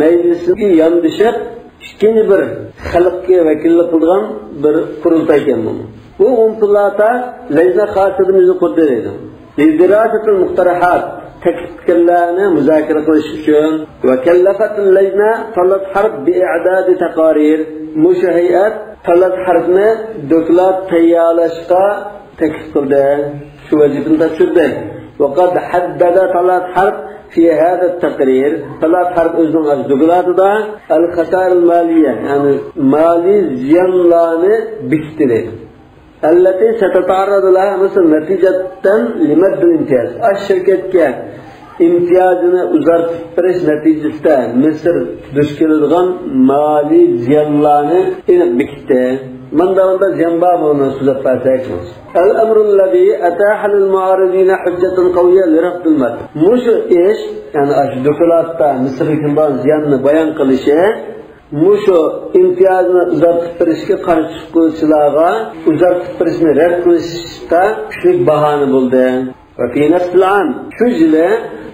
مەجلىسىگە ياندىشىپ، ئىككىنچى بىر خەلققە ۋەكىللىك قىلىدىغان بىر قۇرۇلتاي ئىكەن بۇ. بۇ ئومۇم پلاتا لەجنە خاسىدىن يۈزنى قۇردى دەيدۇ. لدراسة المقترحات، تەكلىپ پىكىرلەرنى مۇزاكىرە قىلىش ئۈچۈن. وكلفت اللجنة تالات حرب بإعداد تقارير، مۇشۇ ھەيئەت تالات حربنى دوكلات تەييارلاشقا تەكلىپ قىلدى. شۇ ۋەزىپىنى تاپشۇردى. وقد حدد تالات حرب في هذا التقرير، تالات حرب ئۆزىنىڭ ئاشۇ دوكلاتىدا الخسائر المالية، يەنى مالىي زىيانلارنى بېكىتتى دەيدۇ. التي ستتعرض لها مصر نتيجة لمد الامتياز. ئاشۇ شىركەتكە ئىمتىيازىنى ئۇزارتىپ بېرىش نەتىجىسىدە مىسىر دۇچ كېلىدىغان مالىي زىيانلارنى ئېنىق بېكىتتى. مۇنداق، مۇنداق زىيان بار، بۇنى سۆزلەپ بەرسەك. الأمر الذي أتاح للمعارضين حجة قوية لرفض المد. مۇشۇ ئىش، يەنى ئاشۇ دوكلاتتا مىسىرغا كېلىدىغان زىياننى بايان قىلىشى، مۇشۇ ئىمتىيازنى ئۇزارتىپ بېرىشكە قارشى چىققۇچىلارغا ئۇزارتىپ بېرىشنى رەت قىلىشتا كۈچلۈك باھانە بولدى. وفي نفس العام، شۇ يىلى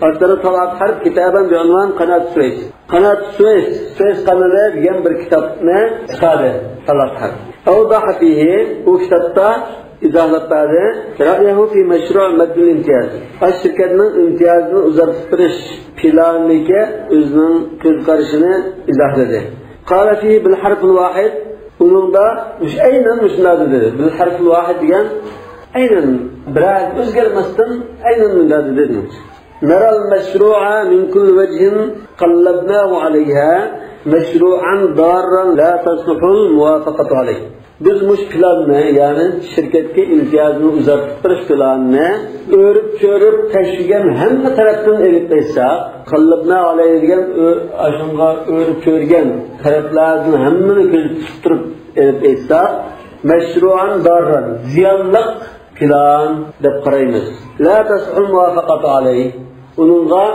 أصدر تالات حرب كتابا بعنوان قناة السويس. قانات سويس، سويس قانىلى دېگەن بىر كىتابنى چىقاردى تالات حرب. أوضح فيه، ئۇ كىتابتا ئىزاھلاپ بەردى. رأيه في مشروع مد الامتياز. ئاشۇ شىركەتنىڭ ئىمتىيازنى ئۇزارتىپ بېرىش پىلانىدىكى ئۆزىنىڭ كۆز قارىشىنى ئىزاھلىدى. قال فيه بالحرف الواحد، ئۇنىڭدا مۇش-، ئەينەن مۇشۇنداق دېدى. بالحرف الواحد دېگەن ئەينەن بىر ھەرپ ئۆزگەرمەستىن ئەينەن مۇنداق دېدى. نرى المشروع من كل وجه قلبناه عليها مشروعا ضارا لا تصلح الموافقة عليه. بىز مۇشۇ پىلاننى، يەنى شىركەتكە ئىمتىيازنى ئۇزارتىپ بېرىش پىلانىنى ئۆرۈپ-چۆرۈپ تەكشۈرگەن ھەممە تەرەپتىن ئېلىپ ئېيتساق، قاللىبنا ئەلەيھى دېگەن ئۆ-، ئاشۇنىڭغا ئۆرۈپ-چۆرگەن تەرەپلەردىن ھەممىنى كۆزىتىپ تۇرۇپ ئېلىپ ئېيتساق، مەشرۇئەن داررەن، زىيانلىق پىلان دەپ قارايمىز. لا تەسلۇھۇل مۇۋافەقەتۇ ئەلەيھ. ئۇنىڭغا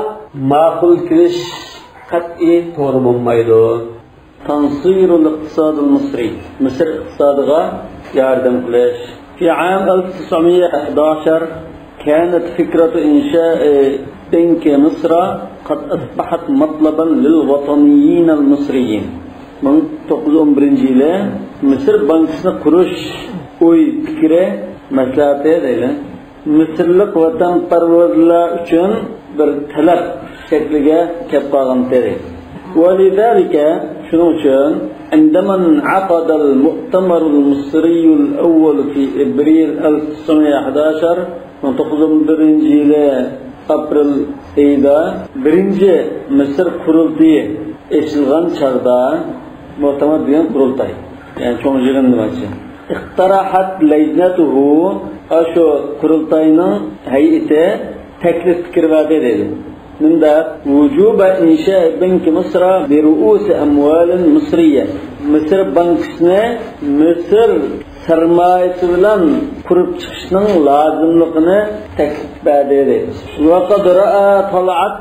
ماقۇل كېلىش قەتئىي توغرا بولمايدۇ. تنصير الاقتصاد المصري، مىسىر ئىقتىسادىغا ياردەم قىلىش. في عام ألف وتسعمية وحداشر كانت فكرة إنشاء بنك مصر قد أصبحت مطلبا للوطنيين المصريين. مىڭ توققۇز يۈز ئون بىرىنچى يىلى مىسىر بانكىسىنى قۇرۇش ئوي پىكرى، مەسلىھەتى دەيلى، مىسىرلىق ۋەتەنپەرۋەرلەر ئۈچۈن بىر تەلەپ شەكلىگە كەپ قالغان ئىدى. ولذلك، شۇنىڭ ئۈچۈن، عندما انعقد المؤتمر المصري الأول في إبريل ألف وتسعمية وحداشر، مىڭ توققۇز يۈز ئون بىرىنچى يىلى ئاپرېل ئېيىدا بىرىنچى مىسىر قۇرۇلتىيى ئېچىلغان چاغدا، مۇئتەمەر دېگەن قۇرۇلتاي، يەنى چوڭ يىغىن دېمەكچى. اقترحت لجنته، ئاشۇ قۇرۇلتاينىڭ ھەيئىتى تەكلىپ پىكىر بەردى دەيدۇ. مۇنداق، وجوب إنشاء بنك مصر برؤوس أموال مصرية. مىسىر بانكىسىنى مىسىر سەرمايىسى بىلەن قۇرۇپ چىقىشنىڭ لازىملىقىنى تەكلىپ بەردى دەيدۇ. وقد رأى طلعت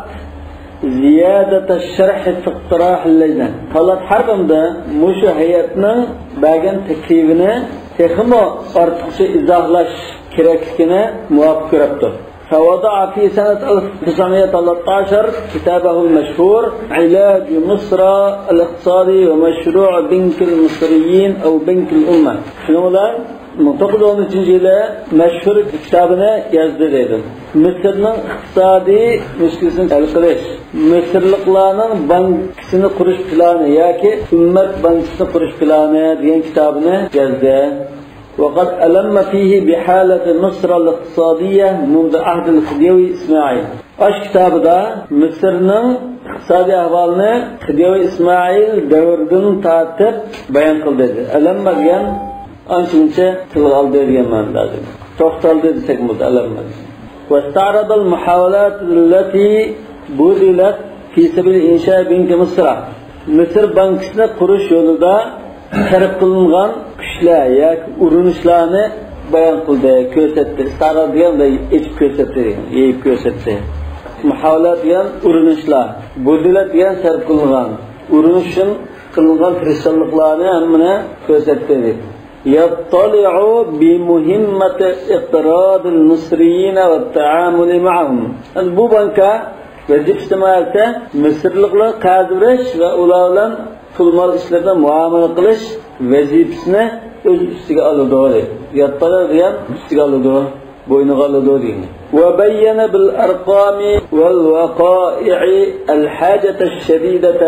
زيادة الشرح في اقتراح اللجنة. تالات ھەر بەندە مۇشۇ ھەيئەتنىڭ بەرگەن تەكلىپىنى تېخىمۇ ئارتۇقچە ئىزاھلاش كېرەكلىكىنى مۇۋاپىق كۆرۈپتۇ. فوضع في سنة ألف وتسعمية وتلتاشر كتابه المشهور علاج مصر الاقتصادي ومشروع بنك المصريين أو بنك الأمة. شۇنىڭ بىلەن مىڭ توققۇز يۈز ئون ئۈچىنچى يىلى مەشھۇر كىتابىنى يازدى دەيدۇ. مىسىرنىڭ ئىقتىسادىي مۈشكۈلىسىنى ھەل قىلىش، مىسىرلىقلارنىڭ بانكىسىنى قۇرۇش پىلانى ياكى ئۈممەت بانكىسىنى قۇرۇش پىلانى دېگەن كىتابىنى يازدى. وقد ألم فيه بحالة مصر الاقتصادية منذ عهد الخديوي إسماعيل. ئاشۇ كىتابىدا مىسىرنىڭ ئىقتىسادىي ئەھۋالىنى خديوي ئىسمائىل دەۋرىدىن تارتىپ بايان قىلدى. ئەلەمما دېگەن ئانچە-مۇنچە تىلغا ئالدى دېگەن مەنىدە. توختالدى دېسەك بولىدۇ، ئەلەمما. واستعرض المحاولات التي بذلت في سبيل إنشاء بنك مصر. مىسىر بانكىسىنى قۇرۇش يولىدا سەرپ قىلىنغان كۈچلەر ياكى ئۇرۇنۇشلارنى بايان قىلدى، كۆرسەتتى. ئىستارا دېگەن ئېچىپ كۆرسەتتى، يېيىپ كۆرسەتتى. مۇھاۋىلە دېگەن ئۇرۇنۇشلار، بۇدىلە دېگەن سەرپ قىلىنغان، ئۇرۇنۇش ئۈچۈن قىلىنغان تىرىشچانلىقلارنى ھەممىنى كۆرسەتتى. يطلع بمهمة اقراض المصريين والتعامل معهم. بۇ بانكا ۋەزىپىسى نېمە دېسە، مىسىرلىقلارغا قەرز بېرىش ۋە ئۇلار بىلەن پۇل مال ئىشلىرىدا مۇئامىلە قىلىش ۋەزىپىسىنى ئۆز ئۈستىگە ئالىدۇ. يطلع دېگەن ئۈستىگە ئالىدۇ، بوينىغا ئالىدۇ دېگىنى. وبين بالأرقام والوقائع الحاجة الشديدة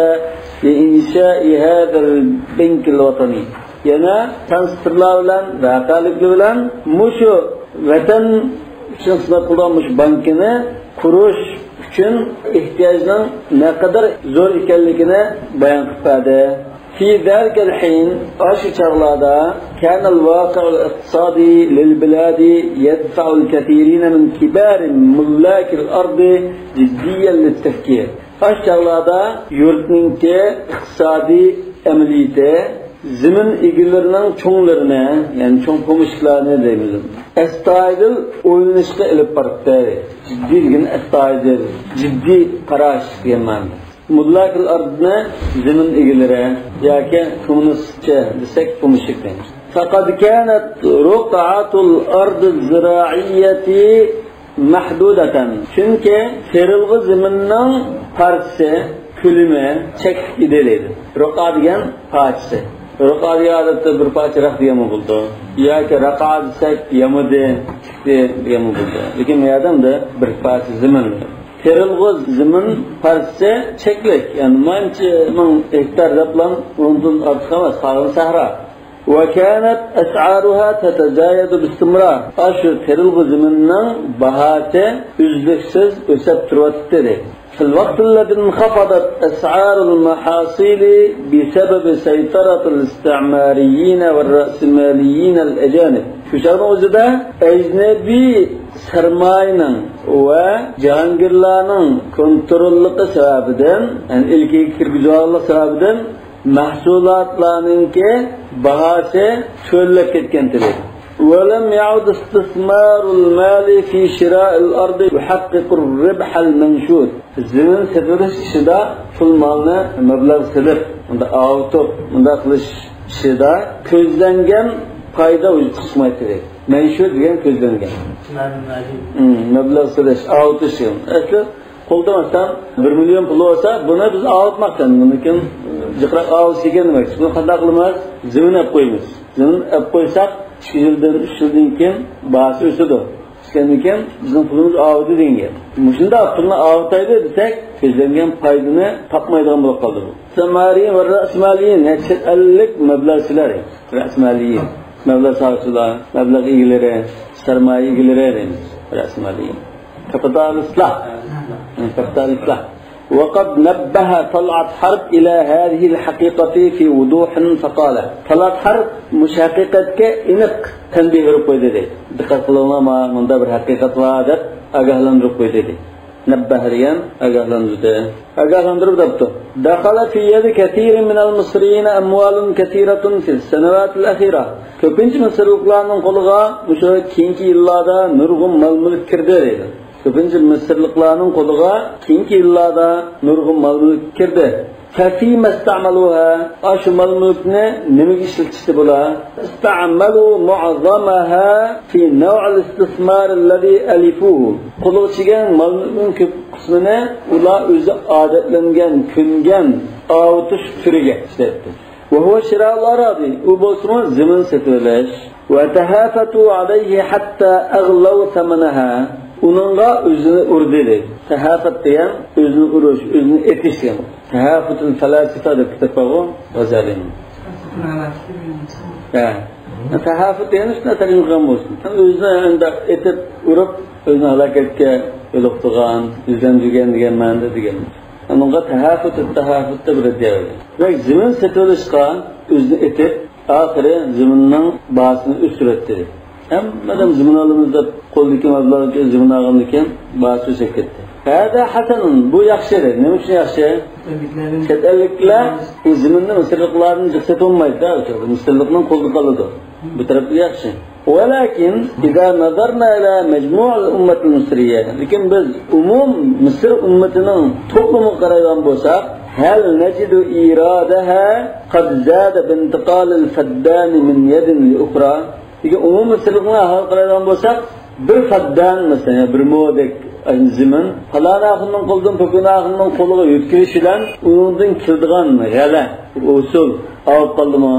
لإنشاء هذا البنك الوطني. يەنە تانسىتىرلار بىلەن، ۋەقەلىكلەر بىلەن مۇشۇ ۋەتەن ئۈچۈن خىزمەت قىلىدىغان مۇشۇ بانكىنى قۇرۇش ئۈچۈن ئېھتىياجنىڭ نەقەدەر زور ئىكەنلىكىنى بايان قىلىپ بەردى. في ذلك الحين، ئاشۇ چاغلاردا، كان الواقع الاقتصادي للبلاد يدفع الكثيرين من كبار ملاك الأرض جديا للتفكير. ئاشۇ چاغلاردا يۇرتنىڭكى ئىقتىسادىي ئەمەلىيىتى زېمىن ئىگىلىرىنىڭ چوڭلىرىنى، يەنى چوڭ پومېشچىكلارنى دەيمىز، ئەستايىدىل ئويلىنىشقا ئېلىپ باراتتى. جىددىي دېگەن ئەستايىدىل، جىددىي قاراش دېگەن مەنىدە. ملاك الأرضنى زېمىن ئىگىلىرى ياكى كوممۇنىستچە دېسەك، پومېشچىك دەيمىز. فقد كانت رقعة الأرض الزراعية مەھدۇدەتەن. چۈنكى تېرىلغۇ زېمىننىڭ پارچىسى، كۆلىمى چەكلىك ئىدى دەيدۇ. رۇقا دېگەن پارچىسى. رۇقا دېگەن ئادەتتە بىر پارچە رەخ دېگەنمۇ بولىدۇ. ياكى رەقا دېسەك، يامىدى، چىقتى دېگەنمۇ بولىدۇ. لېكىن بۇ يەردە ئەمدى بىر پارچە زېمىن. تېرىلغۇ زېمىن پارچىسى چەكلىك، يەنى مانچە مىڭ گېكتار دەپلا ئۇنىڭدىن ئارتۇق ئەمەس، قالغىنى سەھرا. وكانت أسعارها تتزايد باستمرار. ئاشۇ تېرىلغۇ زېمىننىڭ باھاسى ئۈزلۈكسىز ئۆسۈپ تۇرۇۋاتىدۇ. في الوقت الذي انخفضت أسعار المحاصيل بسبب سيطرة الاستعماريين والرأسماليين الأجانب. شۇ چاغنىڭ ئۆزىدە ئەجنەبىي سەرمايىنىڭ ۋە جاھانگىرلارنىڭ كونتروللۇقى سەۋەبىدىن، يەنى ئىلكىگە كىرگۈزۈۋالغانلىق سەۋەبىدىن، مەھسۇلاتلارنىڭكى باھاسى تۆۋەنلەپ كەتكەنتى. ولم يعد استثمار المال في شراء الأرض يحقق الربح المنشود. زېمىن سېتىۋېلىش ئىشىدا پۇل مالنى مەبلەغ سېلىپ، مۇنداق ئاۋۇتۇپ، مۇنداق قىلىش ئىشىدا كۆزلەنگەن پايدا ۋۇجۇدقا چىقمايتتى دەيدۇ. مەنشۇد دېگەن كۆزلەنگەن. مەبلەغ سېلىش، ئاۋۇتۇش دېگەن. ئەسلى قولدا مەسىلەن بىر مىليون پۇل بولسا، بۇنى بىز ئاۋۇتماقچى. بۇنىڭدىن كېيىن جىقراق ئاۋۇتۇش ئىكەن دېمەكچى. بۇنى قانداق قىلىمىز؟ زېمىن ئېلىپ قويىمىز. زېمىن ئېلىپ قويساق، ئىككى يىلدىن، ئۈچ يىلدىن كېيىن باھاسى ئۆسىدۇ. ئۆسكەندىن كېيىن بىزنىڭ پۇلىمىز ئاۋۇدى دېگەن گەپ. مۇشۇنداق پۇلنى ئاۋۇتايلى دېسەك، كۆزلەنگەن پايدىنى تاپمايدىغان بولۇپ قالدى بۇ. سەمارىيىن ۋە رەسمالىيىن، چەت ئەللىك مەبلەغچىلەر، رەسمالىيىن، مەبلەغ سالغۇچىلار، مەبلەغ ئىگىلىرى، سەرمايە ئىگىلىرى دەيمىز، رەسمالىيىن. كاپىتالىستلار. كاپىتالىستلار. وقد نبه طلعت حرب إلى هذه الحقيقة في وضوح فقال. تالئات ھەرب مۇشۇ ھەقىقەتكە ئېنىق تەنبىھ بېرىپ قويدى دەيدۇ. دىققەت قىلىڭلار، مانا مۇندا بىر ھەقىقەت بار دەپ ئاگاھلاندۇرۇپ قويدى دەيدۇ. نەببەھ دېگەن ئاگاھلاندۇردى. ئاگاھلاندۇرۇپ دەپتۇ. دخل في يد كثير من المصريين أموال كثيرة في السنوات الأخيرة. كۆپىنچە مىسىرلىقلارنىڭ قولىغا مۇشۇ كېيىنكى يىللاردا نۇرغۇن مال-مۈلۈك كىردى دەيدۇ. كۆپىنچە مىسىرلىقلارنىڭ قولىغا كېيىنكى يىللاردا نۇرغۇن مال-مۈلۈك كىردى. ففيما استعملوها، ئاشۇ مال-مۈلۈكنى نېمىگە ئىشلىتىشتى بۇلار؟ استعملوا معظمها في نوع الاستثمار الذي ألفوه. قولىغا چىگەن مال-مۈلۈكنىڭ كۆپ قىسمىنى ئۇلار ئۆزى ئادەتلەنگەن، كۆنگەن ئاۋۇتۇش تۈرىگە ئىشلەتتى. وهو شراء الأراضي، ئۇ بولسىمۇ زېمىن سېتىۋېلىش. وتهافتوا عليه حتى أغلوا ثمنها، ئۇنىڭغا ئۆزىنى ئۇردى دەيدۇ. تەھافۇت دېگەن ئۆزىنى ئۇرۇش، ئۆزىنى ئېتىش دېگەن. تەھافۇتۇل فەلاسىفە دەپ كىتاب بارغۇ، غازالىنىڭ. ھە. تەھافۇت دېگەن شۇنداق تەرجىمە قىلغان بولسۇن. ئۆزىنى ئۇنداق ئېتىپ، ئۇرۇپ، ئۆزىنى ھالاكەتكە يولۇقتۇرغان، يۈزلەندۈرگەن دېگەن مەنىدە دېگەن. ئۇنىڭغا تەھافۇت، تەھافۇت دەپ رەددىيە بەرگەن. دېمەك، زېمىن سېتىۋېلىشقا ئۆزىنى ئېتىپ، ئاخىرى زېمىننىڭ باھاسىنى ئۆستۈرەتتى. ھەممە ئادەم زېمىن ئالىمىز دەپ قولدىكى مەبلەغگە زېمىن ئالغاندىن كېيىن باھاسى ئۆسۈپ كەتتى. ھەزا ھەسەنۇن، بۇ ياخشى دەيدۇ. نېمە ئۈچۈن ياخشى؟ چەت ئەللىكلەر بۇ زېمىننى مىسىرلىقلاردىن جىق سېتىۋالمايدۇ-دە، مىسىرلىقنىڭ قولىدا قالىدۇ. بۇ تەرەپتە ياخشى. ولكن إذا نظرنا إلى مجموع الأمة المصرية، لېكىن بىز ئومۇم مىسىر ئۈممىتىنىڭ توپلىمىغا قارايدىغان بولساق، هل نجد إيرادها قد زاد بانتقال الفدان من يد لأخرى؟ لېكىن ئومۇم مىسىرلىقنىڭ ئەھۋالىغا قارايدىغان بولساق، بىر فەددان، مەسىلەن، يا بىر مودەك زېمىن پالان ئاخۇننىڭ قولىدىن پوكان ئاخۇننىڭ قولىغا يۆتكىلىش بىلەن ئۇنىڭدىن كېلىدىغان غەلە، ھوسۇل ئاۋۇپ قالدىمۇ؟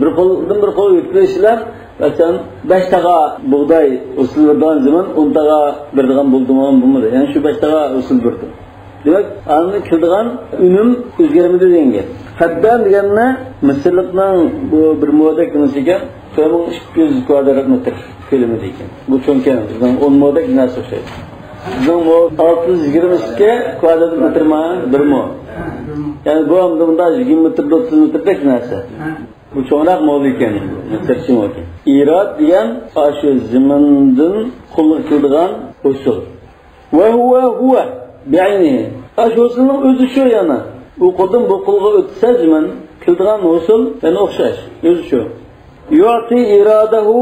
بىر قولدىن بىر قولغا يۆتكىلىش بىلەن، مەسىلەن، بەش تاغا بۇغداي ھوسۇل بېرىدىغان زېمىن ئون تاغا بېرىدىغان بولدىمۇ؟ بولمىدى. يەنى شۇ بەش تاغا ھوسۇل بېرىدۇ. دېمەك، ئاندىن كېلىدىغان ئۈنۈم ئۆزگەرمىدى دېگەن گەپ. فەددان دېگەننى مىسىرلىقنىڭ بۇ بىر مودەك نېمىسى ئىكەن، تۆت مىڭ ئىككى يۈز كۋادرات مېتىر كۆلىمىدە ئىكەن. بۇ چوڭكەن، بىزنىڭ ئون مودەك نەرسە ئوخشايدۇ. بىزنىڭ مو ئالتە يۈز يىگىرمە ئىككى كۋادرات مېتىرما، بىر مو. يەنى بۇ ئەمدى مۇنداق يىگىرمە مېتىر، ئوتتۇز مېتىردەك نەرسە. بۇ چوڭراق مول ئىكەن، مېتىرچە مول ئىكەن. ئىراد دېگەن ئاشۇ زېمىندىن قولغا كېلىدىغان ھوسۇل. ۋە ھۇۋە ھۇۋە بىئەينىھى. ئاشۇ ھوسۇلنىڭ ئۆزى شۇ يەنە. ئۇ قولدىن بۇ قولغا ئۆتسە زېمىن، كېلىدىغان ھوسۇل يەنە ئوخشاش. ئۆزى شۇ. يۇئتى ئىرادەھۇ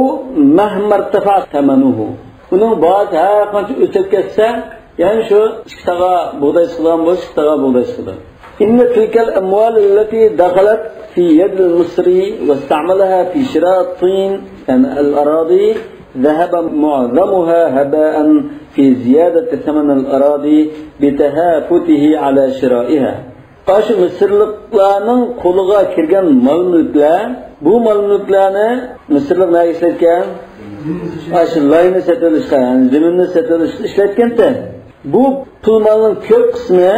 مەھمەرتەفە سەمەنۇھۇ. ئۇنىڭ باھاسى ھەر قانچە ئۆسۈپ كەتسە، يەنە شۇ ئىككى تاغا بۇغداي چىقىدىغان بولسا، ئىككى تاغا بۇغداي چىقىدۇ. إن تلك الأموال التي دخلت في يد المصري واستعملها في شراء الطين، يعني الأراضي، ذهب معظمها هباء في زيادة ثمن الأراضي بتهافته على شرائها. ئاشۇ مىسىرلىقلارنىڭ قولىغا كىرگەن مال-مۈلۈكلەر، بۇ مال-مۈلۈكلەرنى مىسىرلىق نەگە ئىشلەتكەن؟ ئاشۇ لاينى سېتىۋېلىشقا، يەنى زېمىننى سېتىۋېلىشقا ئىشلەتكەنتى. بۇ پۇل مالنىڭ كۆپ قىسمى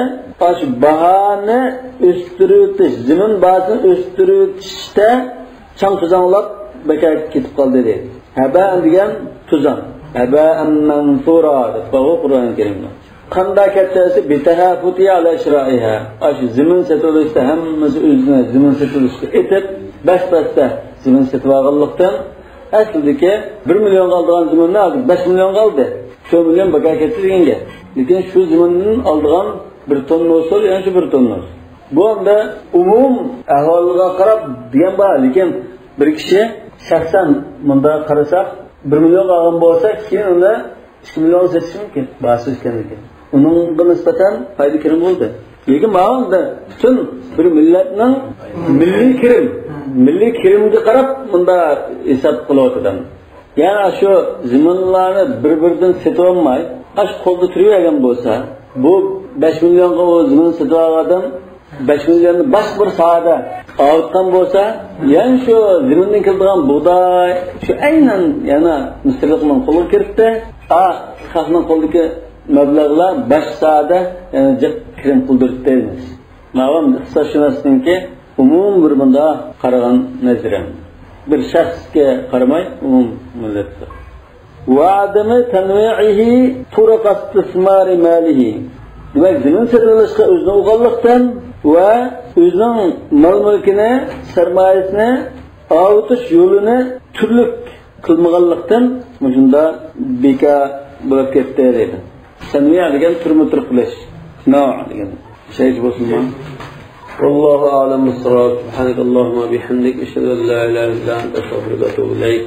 ئاشۇ باھانى ئۆستۈرۈۋېتىش، زېمىن باھاسىنى ئۆستۈرۈۋېتىشتە چاڭ-توزاڭلاپ بىكارغا كېتىپ قالدى دەيدۇ. ھەبائەن دېگەن توزان. ھەبائەن مەنسۇرا دەپ بارغۇ قۇرئان كەرىمدە. قانداق كەتتى دېسە، بىتەھافۇتى ئەلا شىرائىھا. ئاشۇ زېمىن سېتىۋېلىشتا ھەممىسى ئۆزىنى زېمىن سېتىۋېلىشقا ئېتىپ، بەس-بەستە زېمىن سېتىۋالغانلىقتىن، ئەسلىدىكى بىر مىليونغا ئالىدىغان زېمىننى ھازىر بەش مىليونغا ئالدى. تۆت مىليون بىكار كەتتى دېگەن گەپ. لېكىن شۇ زېمىندىن ئالىدىغان بىر توننا ھوسۇل، يەنە شۇ بىر توننا ھوسۇل. بۇ ئەمدى ئومۇم ئەھۋالغا قاراپ دېگەن بار، لېكىن بىر كىشى شەخسەن مۇنداق قارىساق، بىر مىليونغا ئالغان بولسا، كېيىن ئۇنى ئىككى مىليونغا سېتىشى مۇمكىن، باھاسى ئۆسكەندىن كېيىن. ئۇنىڭغا نىسبەتەن پايدا كىرىم بولدى. لېكىن ماۋۇ پۈتۈن بىر مىللەتنىڭ مىللىي كىرىم، مىللىي كىرىمگە قاراپ مۇندا ھېساب قىلىۋاتىدۇ. يەنى شۇ زېمىنلارنى بىر-بىرىدىن سېتىۋالماي، ئاشۇ قولدا تۇرۇۋەرگەن بولسا، بۇ بەش مىليونغا ئۇ زېمىن سېتىۋالغان ئادەم بەش مىليوننى باشقا بىر ساھەدە ئاۋۇتقان بولسا، يەنە شۇ زېمىندىن كېلىدىغان بۇغداي، شۇ ئەينەن يەنە مىسىرلىقنىڭ قولىغا كىرىپتۇ. ئا، خەقنىڭ قولىدىكى مەبلەغلەر باشقا ساھەدە يەنە جىق كىرىم قىلدۇرۇپتۇ. ماۋۇ ئىقتىسادشۇناسنىڭكى ئومۇمىي بىر مۇنداق قارىغان نەزىرىم. بىر شەخسكە قارىماي، ئومۇم مىللەتكە. وعدم تنويعه طرق استثمار ماله. دېمەك، زېمىن سېتىۋېلىشقا ئۆزىنى ئۇرغانلىقتىن ۋە ئۆزىنىڭ مال-مۈلكىنى، سەرمايىسىنى ئاۋۇتۇش يولىنى تۈرلۈك قىلمىغانلىقتىن مۇشۇنداق بىكار بولۇپ كەتتى دەيدۇ. تەنۋىئە دېگەن تۈرمە تۈر قىلىش. نوع دېگەن شەيچە بولسۇنما؟ والله أعلم بالصواب. سبحانك اللهم وبحمدك، أشهد أن لا إله إلا أنت، أستغفرك وأتوب إليك.